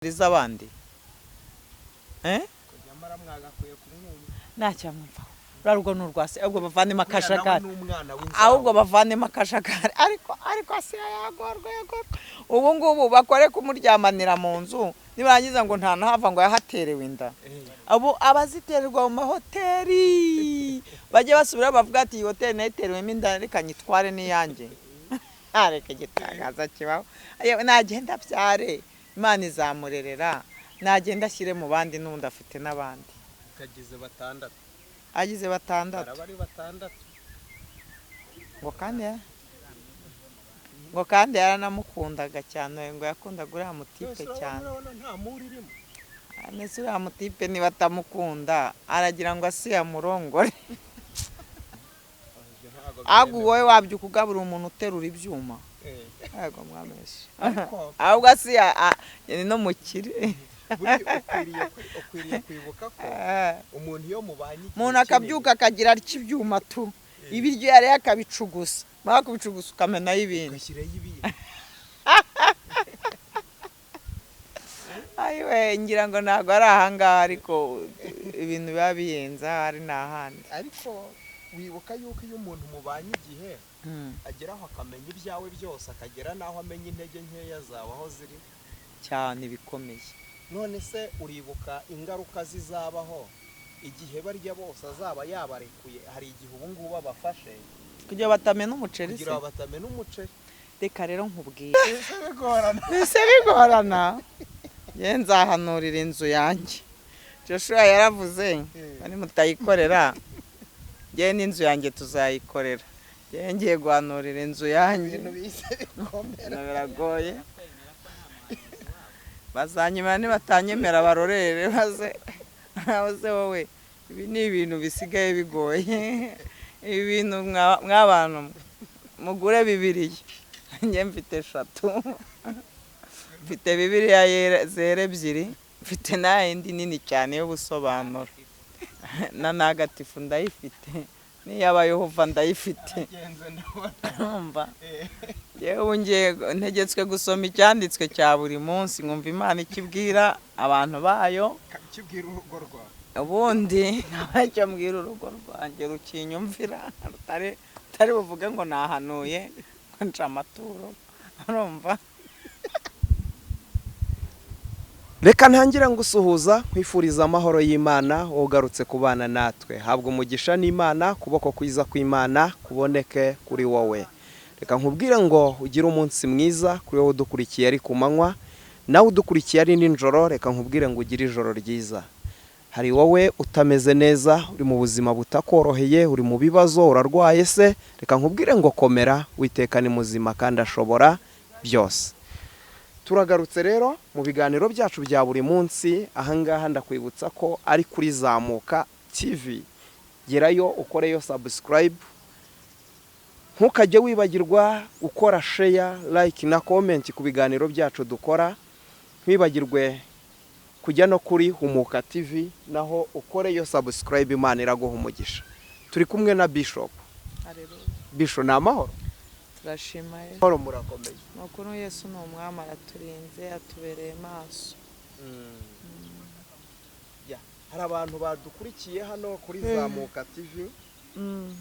Iz'abandi. Eh? Nyamara mwagakwiye kumwumva. Ntacyamwumva, ruriya rugo ni urwa se. Ahubwo bavanemo Kuriya nawe akajagari. Ni umwana w'inzawe. Ahubwo bavanemo akajagari. Ariko Asiya yagorwa, yagorwa. Ubu ngubu bakore kumuryamanira mu nzu, nibarangiza ngo nta nahava, ngo yahaterewe inda. Abo abazitererwa mu mahoteli bajye basubira bavuga ati: "Iyi hoteli nayiterewemo inda, reka nyitware n'iyanjye." Reka, igitangaza kibaho. Yewe, nagenda abyare, Imana izamurerera. Nagenda ashyire mu bandi, n'undi afite n'abandi. Kagize batandatu. Agize batandatu. Baraba ari batandatu. Ngo kandi yaranamukundaga cyane, ngo yakundaga uriya mutipe Twese cyane. Urabona nta muri irimo. Ndetse uriya mutipe niba atamukunda, aragira ngo asiye amurongore. Ibyo ntabwo Ahubwo byemewe. wowe wabyuka ugaburira umuntu uterura ibyuma? Yego mwameshe. Ariko Ahubwo asiya ni no mukire. Buriya ukwiriye kwibuka ko umuntu iyo mubanye igihe Umuntu akabyuka akagira atya ibyuma tu, ibiryo yariye akabicugusa, mara kubicugusa ukamenayo kinini, ibindi. Ugashyiraho ibindi. Ayiwe, ngira ngo ntabwo ari ahangaha, ariko ibintu biba bihenze, ahari ni ahandi. Ariko wibuka yuko iyo umuntu mubanye igihe, ageraho akamenya ibyawe byose, akagera n'aho amenya intege nkeya zawe aho ziri. Cyane, bikomeye. None se uribuka ingaruka zizabaho igihe barya bose azaba yabarekuye? Hari igihe ubu ngubu abafashe kugira batamena umuceri se? Kugira ngo batamena umuceri. Reka rero nkubwire. Ese bigorana? Bise bigorana. Njye nzahanurira inzu yanjye. Joshua yaravuze bari mutayikorera, njyewe n'inzu yanjye tuzayikorera. Njyewe ngiye guhanurira inzu yanjye. Ibintu bise bikomera. Ibintu biragoye. Bazanyemera, nibatanyemera barorere baze baze. Wowe, ibi ni ibintu bisigaye bigoye. Ibi bintu mw'abantu mwe, mugure Bibiliya. Njye mfite eshatu: mfite Bibiliya zera ebyiri, mfite n'ayindi nini cyane y'ubusobanuro, na ntagatifu ndayifite, n'iy'Abayehova ndayifite. Genze ndabona. Urumva, yewe, ubu ngiye ntegetswe gusoma icyanditswe cya buri munsi, nkumva Imana ikibwira abantu bayo. Kibwira urugo rwawe. Ubundi nkaba icyo mbwira urugo rwanjye rukinyumvira, rutari buvuge ngo nahanuye ngo nca amaturo, urumva. Reka ntangira ngusuhuza, nkwifuriza amahoro y'Imana. Wowe ugarutse kubana natwe, habwa umugisha n'Imana, kuboko kwiza kw'Imana kuboneke kuri wowe. Reka nkubwire ngo ugire umunsi mwiza kuri wowe udukurikiye ari ku manywa, nawe udukurikiye ari nijoro, reka nkubwire ngo ugire ijoro ryiza. Hari wowe utameze neza, uri mu buzima butakoroheye, uri mu bibazo, urarwaye se, reka nkubwire ngo komera, Witeka ni muzima kandi ashobora byose. Turagarutse rero mu biganiro byacu bya buri munsi. Ahangaha ndakwibutsa ko ari kuri Zamuka TV. Gerayo ukoreyo subscribe, ntukajye wibagirwa gukora share, like na comment ku biganiro byacu dukora. Ntiwibagirwe kujya no kuri Humuka TV, naho ukoreyo subscribe. Imana iraguha umugisha. Turi kumwe na Bishop. Bishop, ni amahoro? Turashima Yesu. Amahoro, murakomeye? Ni ukuri, Yesu ni umwami, araturinze, atubereye maso. Ya, hari abantu badukurikiye hano kuri Zamuka TV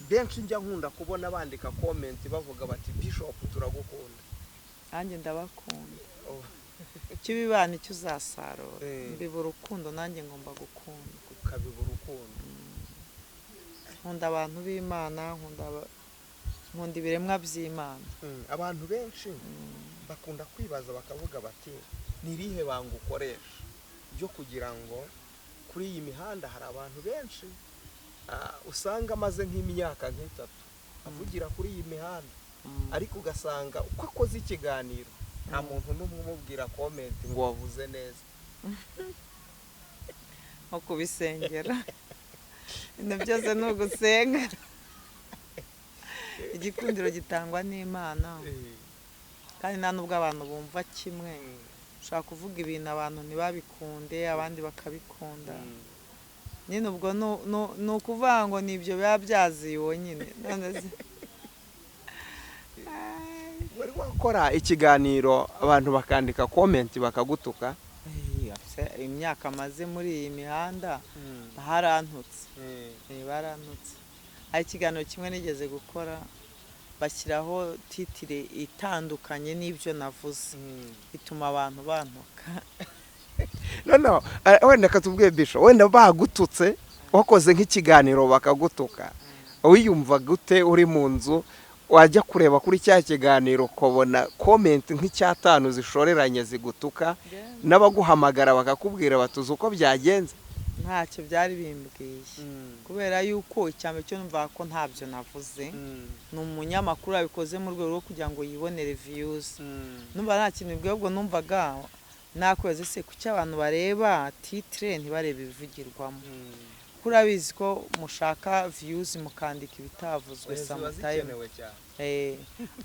benshi njya nkunda kubona bandika comment bavuga bati: "Bishop, turagukunda." Nanjye ndabakunda. Oh. Icyo ubibana icyo uzasarura. Mbiba urukundo, nanjye ngomba gukunda. Ukabiba urukundo. Nkunda abantu b'Imana, nkunda ibiremwa by'Imana. Abantu benshi bakunda kwibaza bakavuga bati: "Ni irihe banga ukoresha ryo kugira ngo kuri iyi mihanda hari abantu benshi usanga amaze nk'imyaka nk'itatu avugira kuri iyi mihanda, ariko ugasanga uko akoze ikiganiro nta muntu n'umwe umubwira comment ngo wavuze neza"? Nko kubisengera. Ibintu byose ni ugusenga. Igikundiro gitangwa n'Imana, kandi nta nubwo abantu bumva kimwe. Ushobora kuvuga ibintu abantu ntibabikunde, abandi bakabikunda. Nyine ubwo ni ukuvuga ngo ni ibyo biba byaziwe nyine. None se Wari wakora ikiganiro abantu bakandika comment bakagutuka? Imyaka amaze muri iyi mihanda barantutse. Barantutse. Hari ikiganiro kimwe nigeze gukora, bashyiraho titre itandukanye n'ibyo navuze, bituma abantu bantuka. Noneho wenda katubwiye, Bisho, wenda bagututse, wakoze nk'ikiganiro bakagutuka, wiyumva gute uri mu nzu, wajya kureba kuri cya kiganiro ukabona comment nk'icyatanu zishoreranye zigutuka, n'abaguhamagara bakakubwira batuzi uko byagenze? Ntacyo byari bimbwiye, kubera yuko icyambere cyo numva ko ntabyo navuze. Ni umunyamakuru wabikoze mu rwego rwo kugira ngo yibonere views. Numva nta kintu bibwiye. Ubwo numvaga nakwibaza: ese kuki abantu bareba titre ntibarebe ibivugirwamo? Kuko urabizi ko mushaka views mukandika ibitavuzwe sometime.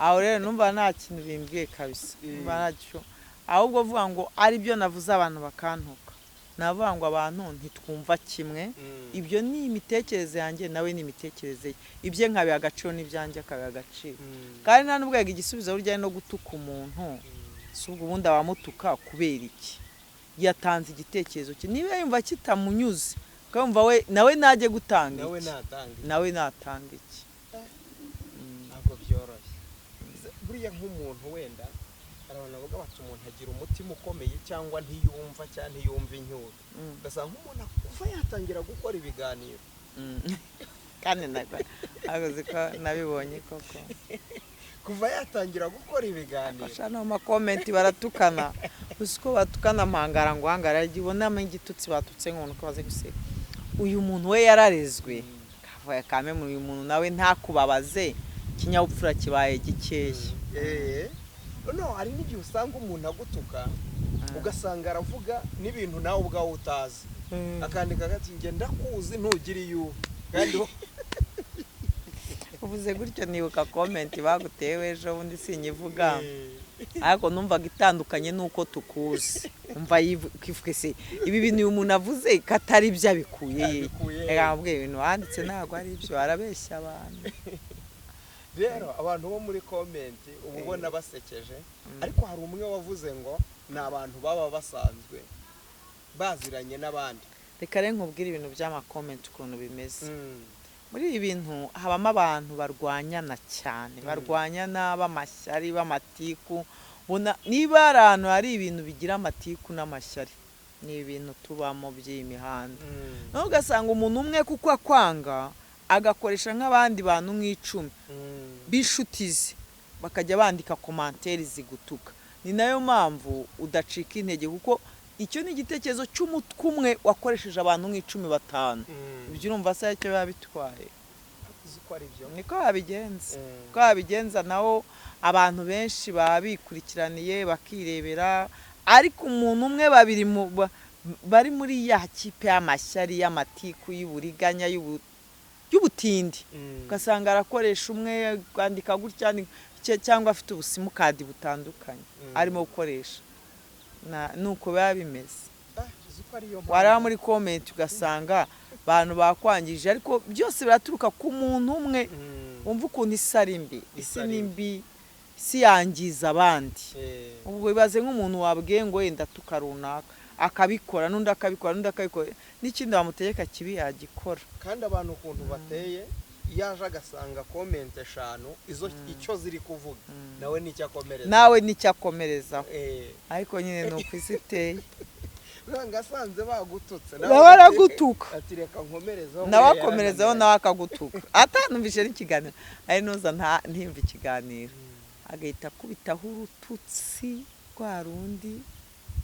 Aho rero numva nta kintu bimbwiye kabisa, numva ntacyo. Ahubwo vuga ngo aribyo navuze abantu bakantuka, navuga ngo abantu ntitwumva kimwe. Ibyo ni imitekerereze yanjye, nawe ni imitekerereze ye. Ibye nkabiha agaciro n'ibyanjye akabiha agaciro. Kandi nta n'ubwo igisubizo burya ari no gutuka umuntu. Si ubwo ubundi abamutuka kubera iki? Yatanze igitekerezo cye, niba yumva kitamunyuze, ukumva we nawe najye gutanga Nawe iki? Natanga. Nawe natanga iki? Ntabwo byoroshye buriya. Nk'umuntu wenda, hari abantu bavuga bati umuntu agira umutima ukomeye, cyangwa ntiyumva, cyangwa ntiyumva incyuro. Ugasanga nk'umuntu kuva yatangira gukora ibiganiro, Kandi ntabwo uzi ko nabibonye koko. Kuva yatangira gukora ibiganiro, Fasha no ma comment baratukana. Uzi ko batukana mpangara ngo hangara igihe ubonamo igitutsi batutse nk'umuntu ko baze guseka. Uyu muntu we yararezwe kavuye kame muri uyu muntu, nawe ntakubabaze, ikinyabupfura kibaye gikeya. No hari n'igihe usanga umuntu agutuka, ugasanga aravuga n'ibintu nawe ubwawe utazi, akandika ati: "Njye ndakuzi, ntugire iyo uba." Kandi Uvuze gutyo nibuka comment bagutewe ejo bundi, sinyivuga, ariko numvaga itandukanye n'uko tukuzi. Umva yivuga se ibi bintu uyu muntu avuze ko atari byo, abikuye he? Abikuye he? Reka nkubwire, ibintu wanditse ntabwo ari byo, arabeshya abantu. Rero abantu bo muri comment uba ubona basekeje, ariko hari umwe wavuze ngo ni abantu baba basanzwe baziranye n'abandi. Reka rero nkubwire ibintu by'ama comment ukuntu bimeze. Muri ibi bintu habamo abantu barwanyana cyane, barwanyana b'amashyari, b'amatiku. Ubona niba hari ahantu hari ibintu bigira amatiku n'amashyari, ni ibintu tubamo by'iyi mihanda. Noneho ugasanga umuntu umwe kuko akwanga agakoresha nk'abandi bantu nk'icumi b'inshuti ze, bakajya bandika commentaire zigutuka. Ni nayo mpamvu udacika intege, kuko icyo ni igitekerezo cy'umutwe umwe wakoresheje abantu nk'icumi, batanu. Ibyo urumva se aricyo biba bitwaye? Uzi ko ari byo. Niko babigenza. Uko babigenza nawo, abantu benshi baba bikurikiraniye bakirebera, ariko umuntu umwe, babiri bari muri ya kipe y'amashyari, y'amatiku, y'uburiganya, y'ubutindi, ugasanga arakoresha umwe kwandika gutya cyangwa afite ubusimukadi butandukanye arimo gukoresha. Nuko biba bimeze. Ah, uzi ko ariyo mpamvu. Wareba muri comment ugasanga abantu bakwangije, ariko byose biraturuka ku muntu umwe. Wumva ukuntu isi ari mbi. Isi Isi ari ni mbi. mbi, isi yangiza abandi. Ubwo bibaze nk'umuntu wabwiye ngo wenda tuka runaka, akabikora, n'undi akabikora, n'undi akabikora, n'ikindi wamutegeka kibi yagikora. Kandi abantu ukuntu bateye, iyo aje agasanga comment eshanu izo icyo ziri kuvuga, nawe nicyo akomereza. Nawe nicyo akomerezaho. Ariko nyine ni uko isi iteye. Uranga asanze bagututse, Nawe aragutuka. Ati: "Reka nkomerezeho." Nawe akomerezaho, nawe akagutuka atanumvise n'ikiganiro, ari nuza ntimva ikiganiro, agahita akubitaho urututsi rwa rundi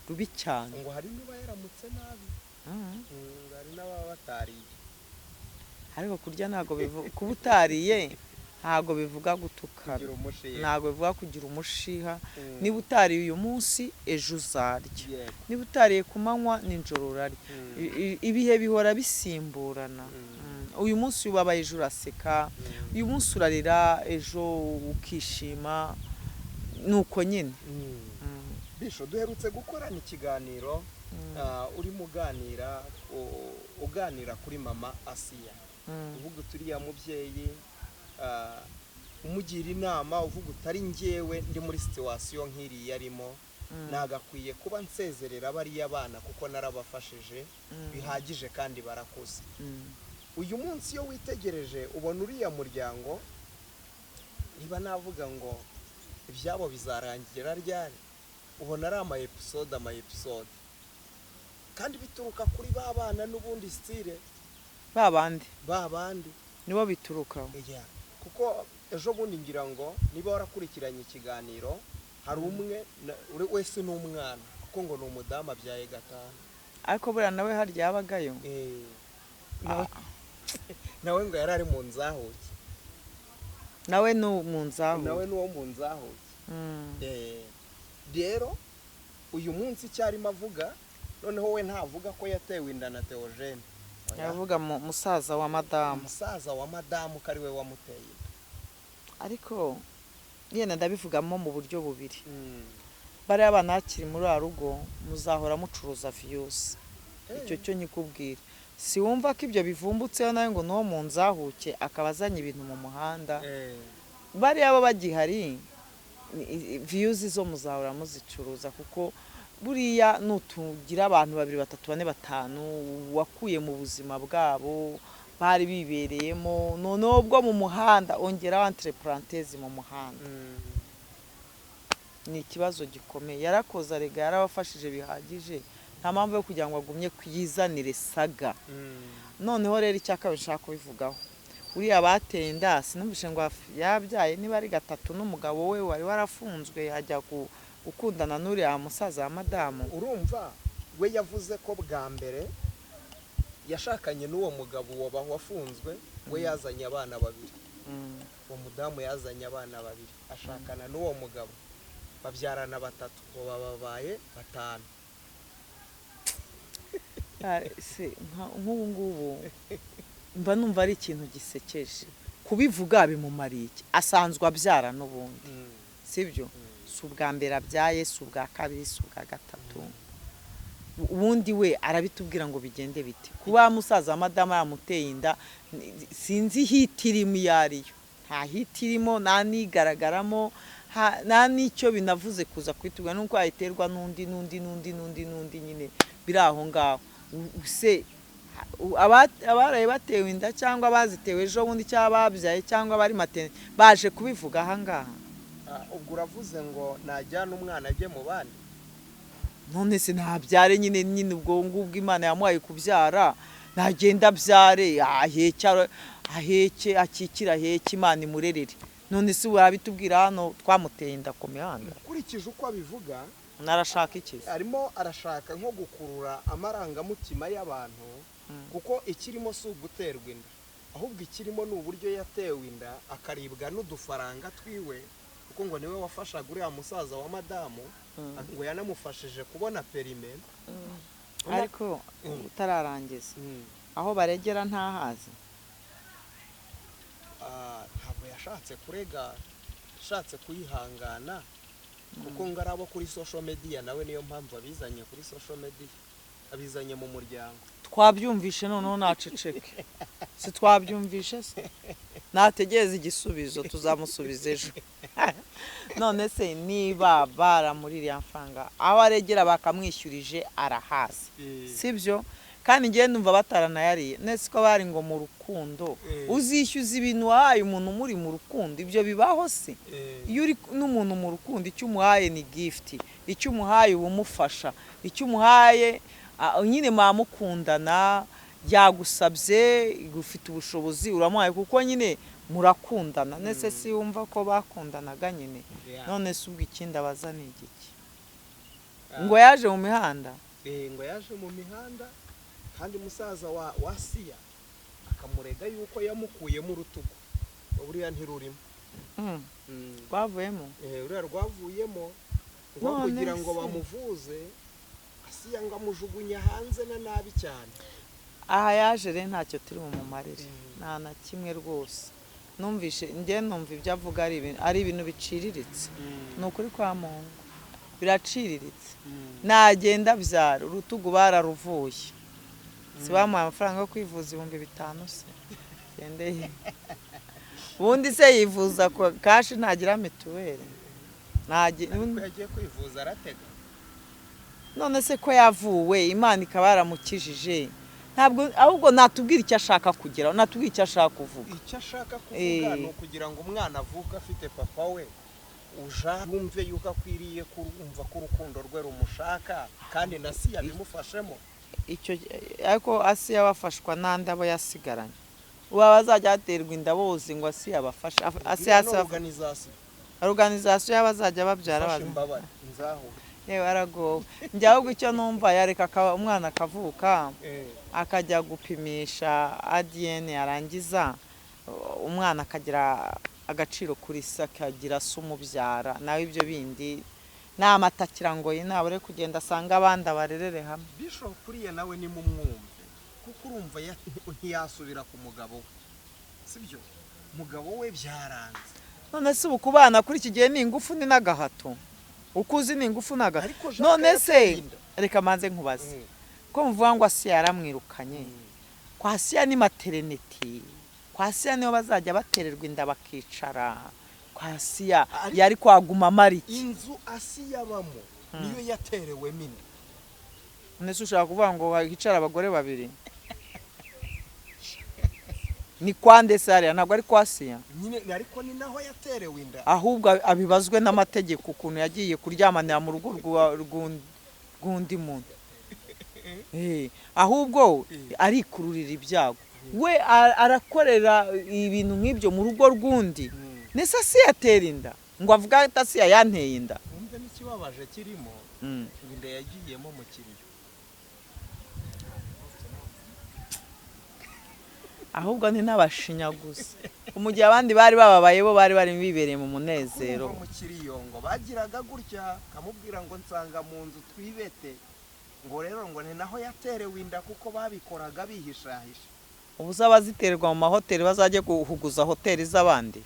rubi cyane. Ngo hari n'uba yaramutse nabi. Hari n'ababa batariye. Ariko kurya ntabwo bivuga kuba utariye, ntabwo bivuga gutukana. Kugira umushiha. Ntabwo bivuga kugira umushiha. Niba utariye uyu munsi, ejo uzarya. Niba utariye ku manywa, nijoro urarya. Ibihe bihora bisimburana. Uyu munsi ubabaye, ejo uraseka. Uyu munsi urarira, ejo ukishima. Nuko nyine. Bisho, duherutse gukorana ikiganiro, urimo uganira uganira kuri mama Asiya, uvuga uti uriya mubyeyi, umugira inama, uvuga utari njyewe ndi muri situation nk'iriya arimo. Nagakwiye kuba nsezerera bariya bana kuko narabafashije bihagije kandi barakuze. Uyu munsi iyo witegereje ubona uriya muryango, niba navuga ngo ibyabo bizarangira ryari, ubona ari ama episode ama episode, kandi bituruka kuri ba bana n'ubundi style. Ba bandi. Ba bandi. Nibo biturukaho. Yeah. Kuko ejo bundi ngira ngo niba warakurikiranye ikiganiro, hari umwe wese ni umwana, kuko ngo ni umudamu abyaye gatanu. Ariko buriya nawe harya yabagayo. Nawe ngo yari ari mu nzahuke. Nawe ni mu nzahuke. Nawe ni uwo mu nzahuke. Rero uyu munsi icyo arimo avuga noneho, we ntavuga ko yatewe inda na Theogene. Oya. Yavuga musaza wa madamu. Umusaza wa madamu, ko ari we wamuteye inda. Ariko yenda ndabivugamo mu buryo bubiri. Bariya bana bakiri muri uru rugo, muzahora mucuruza views. Icyo cyo nyikubwira, si wumva ko ibyo bivumbutseho nawe ngo n'uwo mu nzahuke akaba azanye ibintu mu muhanda? Bariya bo bagihari, views zo muzahora muzicuruza, kuko buriya nutugira abantu babiri, batatu, bane, batanu wakuye mu buzima bwabo bari bibereyemo, noneho bwo mu muhanda, ongeraho entre parenthèse mu muhanda, ni ikibazo gikomeye. Yarakoze arega, yarabafashije bihagije, nta mpamvu yo kugira ngo agumye kuyizanire saga. Noneho rero icya kabiri nshaka kubivugaho, uriya bateye inda, sinumvishe ngo yabyaye niba ari gatatu n'umugabo we wari warafunzwe, ajya gukundana n'uriya musaza wa madamu. Urumva we yavuze ko bwa mbere yashakanye n'uwo mugabo wafunzwe, we yazanye abana babiri. Uwo mudamu yazanye abana babiri, ashakana n'uwo mugabo, babyarana batatu, ngo bababaye batanu. Se, nk'ubu ngubu mba numva ari ikintu gisekeje kubivuga. Bimumariye iki? Asanzwe abyara n'ubundi, sibyo? Si ubwa mbere abyaye, si ubwa kabiri, si ubwa gatatu. Ubundi we arabitubwira ngo bigende bite? Kuba musaza wa madamu yamuteye inda, sinzi hit irimo iyo ariyo. Nta hit irimo, nta n'igaragaramo, nta n'icyo binavuze kuza kwitubwira, nuko yayiterwa n'undi n'undi n'undi n'undi n'undi nyine biri aho ngaho. Se abaraye batewe inda cyangwa bazitewe ejo bundi cyangwa babyaye cyangwa bari maternité baje kubivuga aha ngaha? Ubwo uravuze ngo najyana umwana ajye mu bandi. None se ntabyare nyine? Ubwo ngubwo Imana yamuhaye kubyara, nagenda abyare, aheke, aheke, akikire, aheke, Imana imurerere. None se urabitubwira hano twamuteye inda ku mihanda? Ukurikije uko abivuga, Narashaka iki se? arimo arashaka nko gukurura amarangamutima y'abantu, kuko ikirimo si uguterwa inda, ahubwo ikirimo ni uburyo yatewe inda akaribwa n'udufaranga twiwe, kuko ngo niwe wafashaga uriya musaza wa madamu, ngo yanamufashije kubona permis. Ariko utararangiza, aho baregera ntahazi. Ntabwo yashatse kurega, yashatse kuyihangana, kuko ngo ari abo kuri social media, nawe niyo mpamvu abizanye kuri social media, abizanye mu muryango. Twabyumvishe, noneho naceceke. Si twabyumvishe se? Nategereza igisubizo, tuzamusubiza ejo. None se niba baramuririye amafaranga, aho aregera bakamwishyurije arahazi, sibyo? Kandi ngewe numva bataranayariye nese ko bari ngo mu rukundo. Uzishyuza ibintu wahaye umuntu muri mu rukundo? Ibyo bibaho se? Iyo uri n'umuntu mu rukundo, icyo umuhaye ni gift, icyo umuhaye uba umufasha, icyo umuhaye nyine mwamukundana, yagusabye, ufite ubushobozi, uramuhaye kuko nyine murakundana. Nese si wumva ko bakundanaga nyine? None se ubwo ikindi abaza ni igiki? Ngo yaje mu mihanda? Ngo yaje mu mihanda, kandi musaza wa Siya akamurega yuko yamukuyemo urutugu, ngo buriya ntirurimo. Rwavuyemo? Ruriya rwavuyemo, ngo None kugira ngo se. bamuvuze, Asiya ngo amujugunya hanze na nabi cyane. Aha yaje rero ntacyo turi bumumarire, nta na kimwe rwose. Numvishe njye, numva ibyo avuga ari ibintu biciriritse. Ni ukuri kwa Mungu biraciriritse. Nagenda abyara, urutugu bararuvuye, si bamuhaye amafaranga yo kwivuza 5000 se? Gendeye ubundi se yivuza ko cash, ntagira mituweli. Ariko yagiye kwivuza aratega. None se ko yavuwe, Imana ikaba yaramukijije, ntabwo ahubwo natubwira icyo ashaka kugeraho, natubwira icyo ashaka kuvuga. Icyo ashaka kuvuga ni ukugira ngo umwana avuke afite papa we, uja yumve yuko akwiriye kumva ko urukundo rwe rumushaka, kandi na si yabimufashemo. Icyo ariko Asiya bafashwa n'andi abo yasigaranye, ubu abazajya baterwa inda bose ngo Asiya abafashe. Asiya Iriya ni organisation organisation y'abazajya babyara ifasha baza. Imbabare nzaho. Yewe, aragowe. Njye ahubwo icyo numva, yareka umwana akavuka, akajya gupimisha ADN, yarangiza umwana akagira agaciro kuri se, akagira se umubyara. Nawe ibyo bindi ni amatakirangoyi, nabure kugenda asanga abandi abarerere hamwe. Bishop uriya nawe ni mumwumve, kuko urumva ntiyasubira ku mugabo we, sibyo? Umugabo we byaranze. None se ubu kubana kuri iki gihe ni ingufu, ni n'agahato? Uko uzi ni ingufu n'agahato. Ariko Jacques None se yateye inda. reka manze nkubaze, ko muvuga ngo Asiya yaramwirukanye, kwa Asiya ni maternité, kwa Asiya niho bazajya batererwa inda bakicara kwa Asiya? Yari kwaguma amara iki? Inzu Asiya abamo niyo yaterewemo inda. None se ushaka kuvuga ngo hicara abagore babiri? Ni kwa nde se hariya? Ntabwo ari kwa Asiya. Nyine ariko ni naho yaterewe inda. Ahubwo abibazwe n'amategeko ukuntu yagiye kuryamanira mu rugo rw'undi muntu. Ahubwo arikururira ibyago we, arakorera ibintu nk'ibyo mu rugo rw'undi. Nese Asiya atera inda ngo avuge ati Asiya yanteye inda? Wumve n'ikibabaje kirimo, ngo inda yagiyemo mu kiriyo. Ahubwo ni n'abashinyaguzi, mu gihe abandi bari bababaye, bo bari bari bibereye mu munezero. Urumva mu kiriyo ngo bagiraga gutya, kamubwira ngo nsanga mu nzu twibete, ngo rero ngo ni naho yaterewe inda kuko babikoraga bihishahisha. Ubu se abaziterwa mu mahoteli bazajye guhuguza hoteli z'abandi,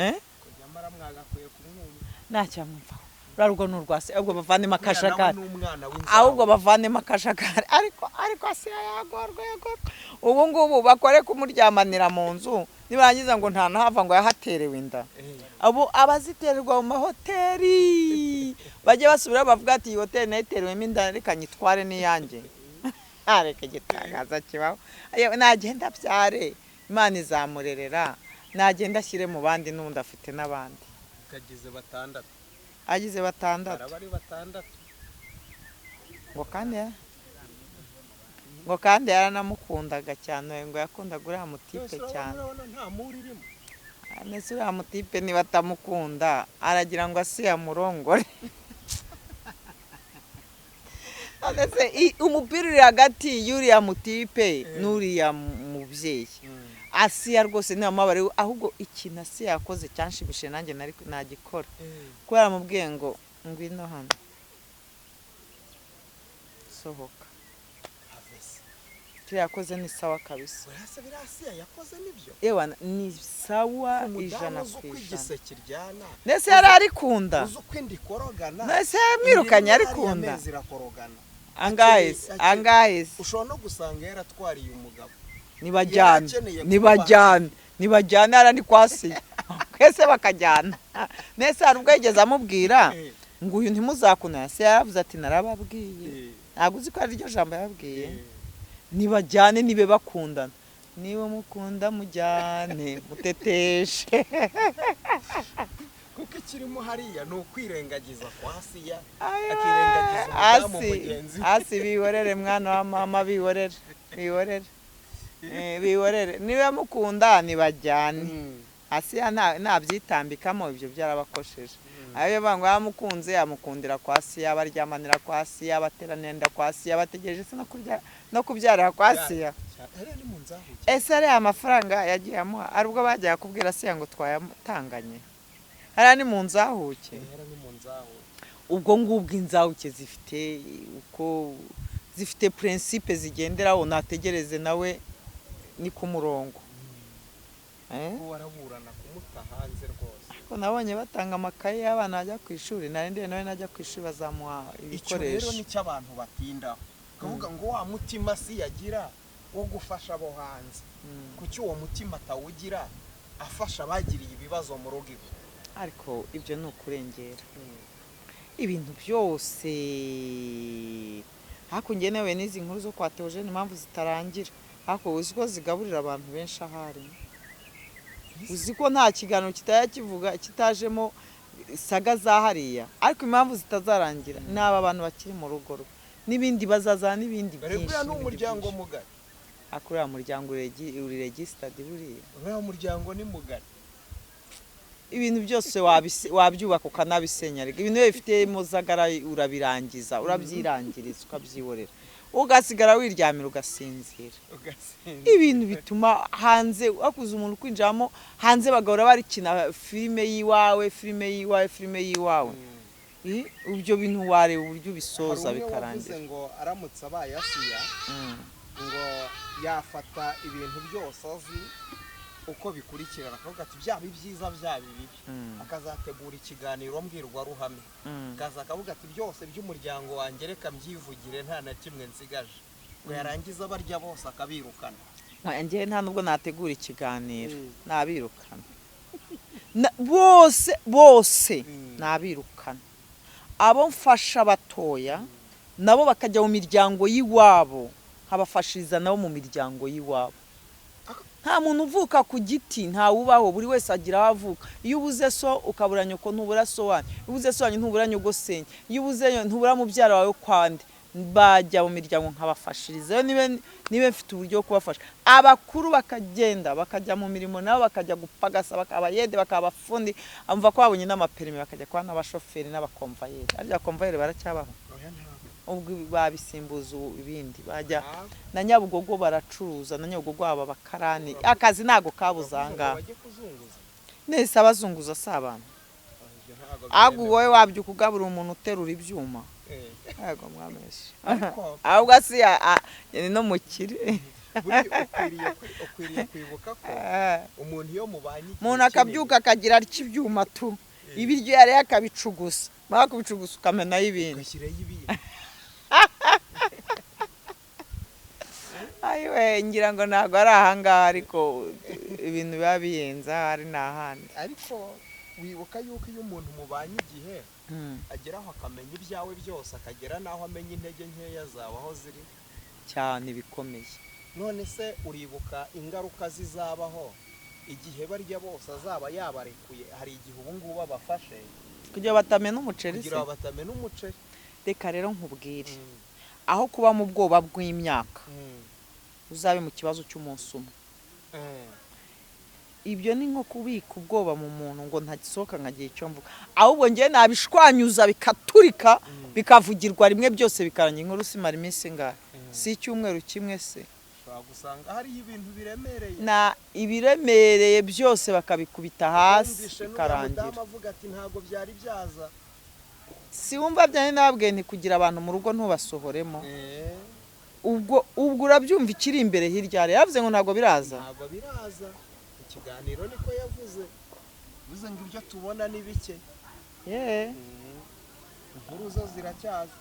eh? Ko nyamara mwagakwiye kumwumva. Ntacyamwumvaho, ruriya rugo ni urwa se. Ahubwo bavanemo Uriya nawe akajagari. Ni umwana w'inzaho. Ahubwo bavanemo akajagari. Ariko Asiya yagorwa, yagorwa. Ubu ngubu bakore kumuryamanira mu nzu, nibarangiza ngo nta nahava ngo yahaterewe inda. Abo abaziterwa mu mahoteli bajye basubira bavuga ati iyi hoteli nayo iterewemo inda, reka nyitware n'iyanjye. Reka igitangaza kibaho. Yewe, nagenda abyare, Imana izamurerera. Nagenda ashyire mu bandi, n'ubundi afite n'abandi. Kagize batandatu. Agize batandatu. Baraba ari batandatu. Ngo kandi yaranamukundaga cyane, ngo yakundaga uriya mutipe Twese urabona, cyane. Urabona nta muri irimo. Nese uriya mutipe niba atamukunda, aragira ngo Asiya amurongore? None se umupira uri hagati y'uriya mutipe n'uriya mubyeyi Asiya rwose ni amabare. Ahubwo ikintu Asiya yakoze cyanshimishije, nanjye nari nagikora, kubera amubwiye ngo ngwino hano, sohoka. Avese. Kiriya yakoze ni sawa kabisa. Burasa biriya Asiya yakoze nibyo. Ewa, ni sawa. Umudamu Ijana uzi ku uko ijana. igise kiryana, Ndetse yari arikunda. uzi uko inda ikorogana. Ndetse yamwirukanye Inda arikunda. amezi irakorogana. Angahe se? Angahe se? Ushobora no gusanga yaratwariye umugabo. Nibajyane. Yarakeneye kuba- Nibajyane, nibajyane. Hariya ni kwa Asiya, twese bakajyana. Nese hari ubwo yigeze amubwira ngo uyu ntimuzakundane? Asiya yaravuze ati narababwiye. Ntabwo uzi ko ari ryo jambo yababwiye? Nibajyane, nibe bakundana, niba mukunda mujyane muteteshe. Kuko ikirimo hariya ni ukwirengagiza kwa Asiya, Ayiwe, akirengagiza umudamu Asi mugenzi we. Asi bihorere mwana wa mama, bihorere, bihorere. Bihorere, niba mukunda nibajyane. Asiya ntabyitambikamo, ibyo byarabakosheje. Ayo bavuga ngo yamukunze, amukundira kwa Asiya, baryamanira kwa Asiya, bateranira inda kwa Asiya, bategereje se no kurya no kubyarira kwa Asiya? Hariya ni mu nzahuke. Ese ariya amafaranga yagiye amuha, ari ubwo bajyaga kubwira Asiya ngo twayatanganye? Hariya ni mu nzahuke. Hariya ni mu nzahuke. Ubwo ngubwo inzahuke zifite uko zifite principe zigenderaho, nategereze nawe ni ku murongo. Eh? Ko waraburana kumuta hanze rwose. Ariko nabonye batanga amakaye y'abana bajya ku ishuri, narindiriye nawe najya ku ishuri bazamuha Icyo rero ibikoresho. nicyo abantu batindaho, kavuga ngo wa mutima si yagira wo gufasha abo hanze, kuki uwo mutima atawugira afasha abagiriye ibibazo mu rugo iwe? Ariko ibyo ni ukurengera. Ibintu byose hakungiye nawe n'izi nkuru zo kwa Theogene, impamvu zitarangira, ariko uzi ko zigaburira abantu benshi ahari? Uzi ko nta kiganiro kitajya kivuga kitajemo saga za hariya? Ariko impamvu zitazarangira ni aba bantu bakiri mu rugo rwe n'ibindi bazaza n'ibindi Dore byinshi, buriya ni n'ibindi umuryango byinshi. mugari. Ariko uriya muryango uri registered buriya. Uriya muryango ni mugari. Ibintu byose wabyubaka ukanabisenya. Reka, ibintu iyo bifite muzagara urabirangiza, urabyirangiriza, ukabyihorera, ugasigara wiryamira, ugasinzira. Ugasinzira. Ibintu bituma hanze wakuze umuntu kwinjiramo hanze, bagahora barikina filime y'iwawe, filime y'iwawe, filime y'iwawe. Ibyo bintu wareba uburyo ubisoza Hari umwe wavuze bikarangira. ngo aramutse abaye Asiya, ngo yafata ibintu byose azi uko bikurikirana, akavuga ati byaba ibyiza, byaba ibibi, akazategura ikiganiro mbwirwaruhame, akaza akavuga ati byose by'umuryango wanjye reka mbyivugire, nta na kimwe nsigaje. Ngo yarangiza barya bose akabirukana. Njyewe nta nubwo nategura ikiganiro. Nabirukana bose bose. Nabirukana, abo mfasha batoya nabo bakajya mu miryango y'iwabo, nkabafashiriza nabo mu miryango y'iwabo. Nta muntu uvuka ku giti, ntawubaho. Buri wese agira aho avuka. Iyo ubuze so ukabura nyoko, ntubura so wanyu. Iyo ubuze so wanyu, ntubura nyogosenge. Iyo ubuze ntubura mubyara wawe kwande. Bajya mu miryango nkabafashiriza niba mfite uburyo bwo kubafasha. Abakuru bakagenda bakajya mu mirimo, nabo bakajya gupagasa, bakaba abayede, bakaba abafundi. Amva ko babonye n'amaperimi, bakajya kuba n'abashoferi n'abakomvayeri. Arya komvayeri baracyabaho? Oya, ntabwo. Ubwo babisimbuza ibindi, bajya Ntabwo. na Nyabugogo baracuruza, na Nyabugogo aba bakarani, akazi ntago kabuze Bavuze ngo ahangaha. bajye kuzunguza. Nese abazunguza si abantu? Ibyo ntabwo Ahubwo byemewe. wowe wabyuka ugaburira umuntu uterura ibyuma? Yego mwameshe. Ariko Ahubwo si ni no mukire. buriya ukwiriye kwibuka ko umuntu iyo mubanye igihe Umuntu kinini, akabyuka akagira atya ibyuma tu, ibiryo yariye akabicugusa, mara kubicugusa ukamenayo ibindi. Ugashyiraho ibindi. Ayiwe, ngira ngo ntabwo ari ahangaha, ariko ibintu biba bihenze ahari ni ahandi. Ariko wibuka yuko iyo umuntu mubanye igihe, ageraho akamenya ibyawe byose, akagera n'aho amenya intege nkeya zawe aho ziri. Cyane bikomeye. None se uribuka ingaruka zizabaho igihe barya bose azaba yabarekuye? Hari igihe ubu ngubu abafashe kugira batamena umuceri se? Kugira ngo batamena umuceri. Reka rero nkubwire, aho kuba mu bwoba bw'imyaka, uzabe mu kibazo cy'umunsi umwe. Ibyo ni nko kubika ubwoba mu muntu ngo ntagisohoka nkagira icyo mvuga. Ahubwo njyewe nabishwanyuza bikaturika, bikavugirwa rimwe byose bikarangira. Inkuru simara iminsi ingahe? Si icyumweru kimwe se? Ushobora gusanga hariho ibintu biremereye. Na ibiremereye byose bakabikubita hasi, Wumvishe n'uriya bikarangira. mudamu avuga ati ntabwo byari byaza. Si wumva byane nababwiye nti kugira abantu mu rugo ntubasohoremo. Ubwo urabyumva ikiri imbere hirya hariya. Yavuze ngo ntabwo biraza. Ntabwo biraza, ikiganiro niko yavuze, bivuze ngo ibyo tubona ni bike. Inkuru zo ziracyaza.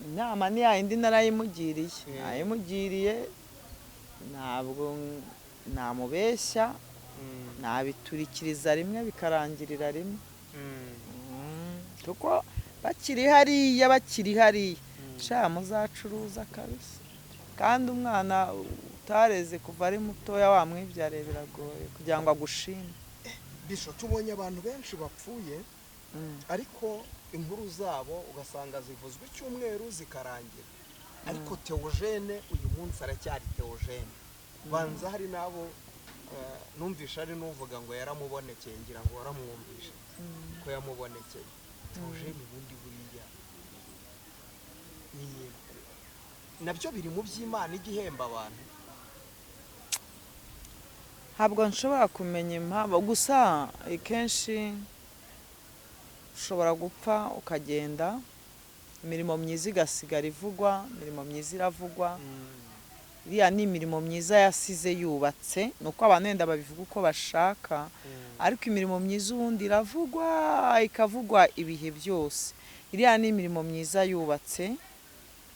Inama ni yayindi narayimugiriye. Nayimugiriye, ntabwo namubeshya, nabiturikiriza rimwe bikarangirira rimwe. Kuko bakiri hariya, bakiri hariya, sha muzacuruza kabisa. Kandi umwana utareze kuva ari mutoya wamwibyariye, biragoye kugira ngo agushime. Bisho, tubonye abantu benshi bapfuye, ariko inkuru zabo ugasanga zivuzwe icyumweru zikarangira. Ariko Theogene uyu munsi aracyari Theogene. Banza hari n'abo numvisha, ari n'uvuga ngo yaramubonekeye. Ngira ngo waramwumvishe ko yamubonekeye. Theogene ubundi buriya ni nabyo biri mu by'Imana igihemba abantu. Ntabwo nshobora kumenya impamvu, gusa kenshi ushobora gupfa ukagenda, imirimo myiza igasigara ivugwa. Imirimo myiza iravugwa. Iriya ni imirimo myiza yasize yubatse, ni uko abantu wenda babivuga uko bashaka, ariko imirimo myiza ubundi iravugwa, ikavugwa ibihe byose. Iriya ni imirimo myiza yubatse,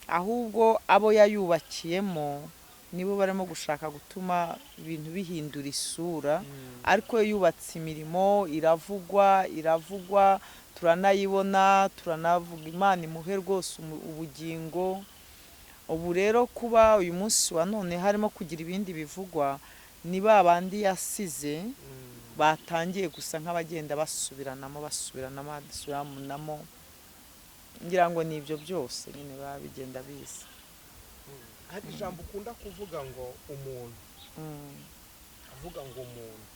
ahubwo abo yayubakiyemo. Nibo barimo gushaka gutuma ibintu bihindura isura, ariko yo yubatse imirimo, iravugwa, iravugwa, turanayibona, turanavuga. Imana imuhe rwose ubugingo. Ubu rero kuba uyu munsi wa none harimo kugira ibindi bivugwa, ni ba bandi yasize batangiye gusa nk'abagenda basubiranamo, basubiranamo, basubiranamo. Ngira ngo ni ibyo byose nyine biba bigenda biza. Hari ijambo ukunda kuvuga ngo umuntu, avuga ngo umuntu.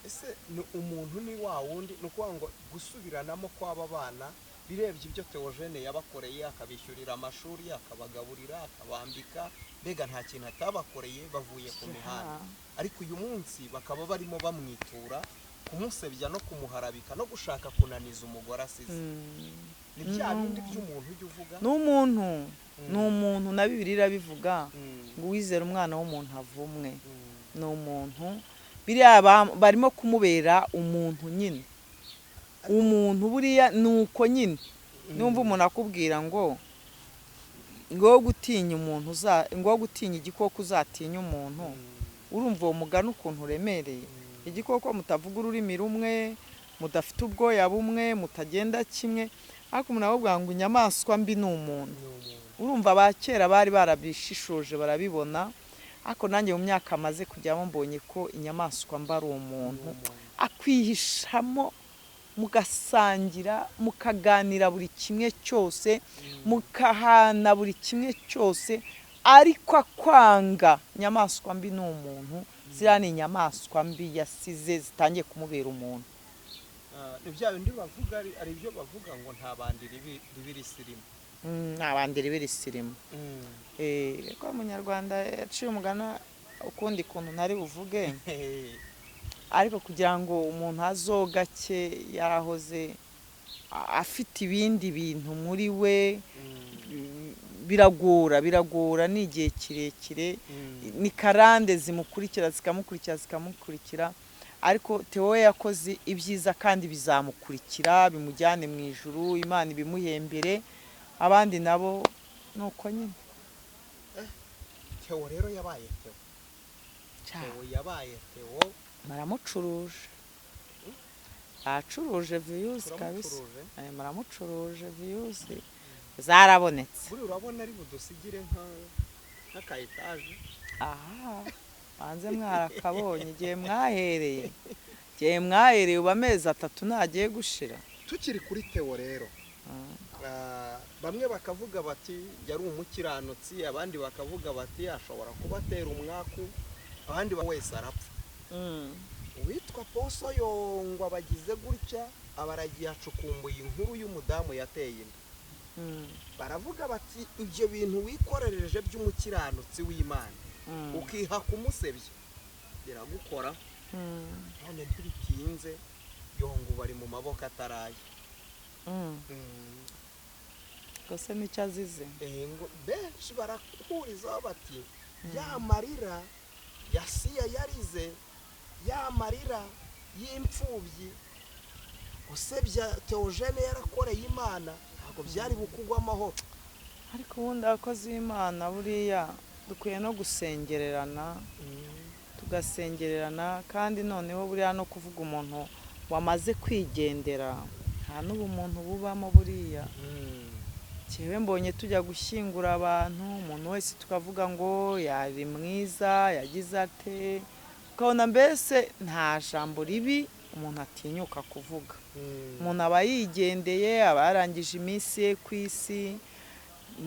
Ese ni umuntu ni wa wundi? Ni ukuvuga ngo gusubiranamo kw'aba bana, birebye ibyo Theogene yabakoreye, akabishyurira amashuri, akabagaburira, akabambika, mbega nta kintu atabakoreye, bavuye ku mihanda, ariko uyu munsi bakaba barimo bamwitura kumusebya no kumuharabika no gushaka kunaniza umugore asize. Ni bya bindi by'umuntu ujya uvuga. Ni umuntu, ni umuntu. Na Bibiliya irabivuga ngo uwizera umwana w'umuntu avumwe. Ni umuntu, biriya barimo kumubera umuntu nyine. Umuntu buriya ni uko nyine, numva umuntu akubwira ngo ngo gutinya umuntu, ngo gutinya igikoko uzatinya umuntu. Urumva uwo mugani ukuntu uremereye? Igikoko mutavuga ururimi rumwe, mudafite ubwoya bumwe, mutagenda kimwe, ariko umuntu aravuga ngo inyamaswa mbi ni umuntu. Urumva aba kera bari barabishishoje, barabibona. Ariko nanjye mu myaka maze kujyamo mbonye ko inyamaswa mba ari umuntu. Akwihishamo, mugasangira, mukaganira buri kimwe cyose, mukahana buri kimwe cyose, ariko akwanga. Inyamaswa mbi ni umuntu. Ziriya ni inyamaswa mbi yasize zitangiye kumubera umuntu. Ni bya bindi bavuga, ari ibyo bavuga ngo nta bandi ribi risirimu. Nta bandi ribi risirimu. Ko Umunyarwanda yaciye umugani ukundi kuntu ntari buvuge, ariko kugira ngo umuntu azogake yarahoze afite ibindi bintu muri we, biragora, biragora, ni igihe kirekire, ni karande zimukurikira, zikamukurikira, zikamukurikira. Ariko Theo yakoze ibyiza kandi bizamukurikira, bimujyane mu ijuru, Imana ibimuhembere. Abandi nabo nuko nyine. Theo rero yabaye Theo. Theo yabaye Theo. Maramucuruje, acuruje views kabisa. Maramucuruje, views zarabonetse. Buri urabona ari budusigire nka etaje. Aha banze mwarakabonye igihe mwahereye, igihe mwahereye uba amezi 3 ntagiye gushira. Tukiri kuri Theo rero, bamwe bakavuga bati yari umukiranutsi, abandi bakavuga bati ashobora kubatera umwaku, abandi wese arapfa. Uwitwa Poso Yongwa bagize gutya abaragiye acukumbuye inkuru y'umudamu yateye inda. Baravuga bati ibyo bintu wikorereje by'umukiranutsi w'Imana ukiha kumusebya biragukora. None ntibitinze Yongwa bari mu maboko ataraye. Gose nicyo azize. Benshi barakurizaho bati ya marira yasiya yarize, ya marira y'imfubyi usebya Theogene yarakoreye Imana, ntabwo byari bukugwa amahoro. Ariko ubundi abakozi b'Imana buriya dukwiye no gusengererana, tugasengererana. Kandi noneho buriya no kuvuga umuntu wamaze kwigendera nta n'ubumuntu bubamo buriya. Cyewe mbonye tujya gushyingura abantu, umuntu wese tukavuga ngo yari mwiza, yagize ate, ukabona mbese nta jambo ribi umuntu atinyuka kuvuga. Umuntu aba yigendeye, aba yarangije iminsi ye ku isi,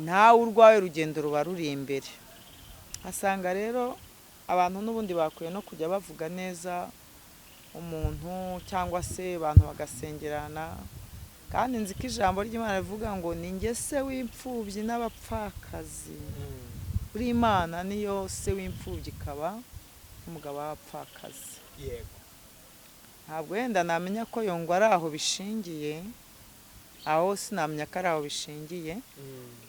ntawe urwaye, urugendo ruba ruri imbere. Asanga rero abantu n'ubundi bakwiye no kujya bavuga neza umuntu, cyangwa se abantu bagasengerana. Kandi nzi ko ijambo ry'Imana rivuga ngo ni nge se w'imfubyi n'abapfakazi. Buri Imana niyo se w'imfubyi ikaba umugabo w'abapfakazi. Yego. Ntabwo wenda namenya ko Yongwa ari aho bishingiye, aho sinamenya ko ari aho bishingiye,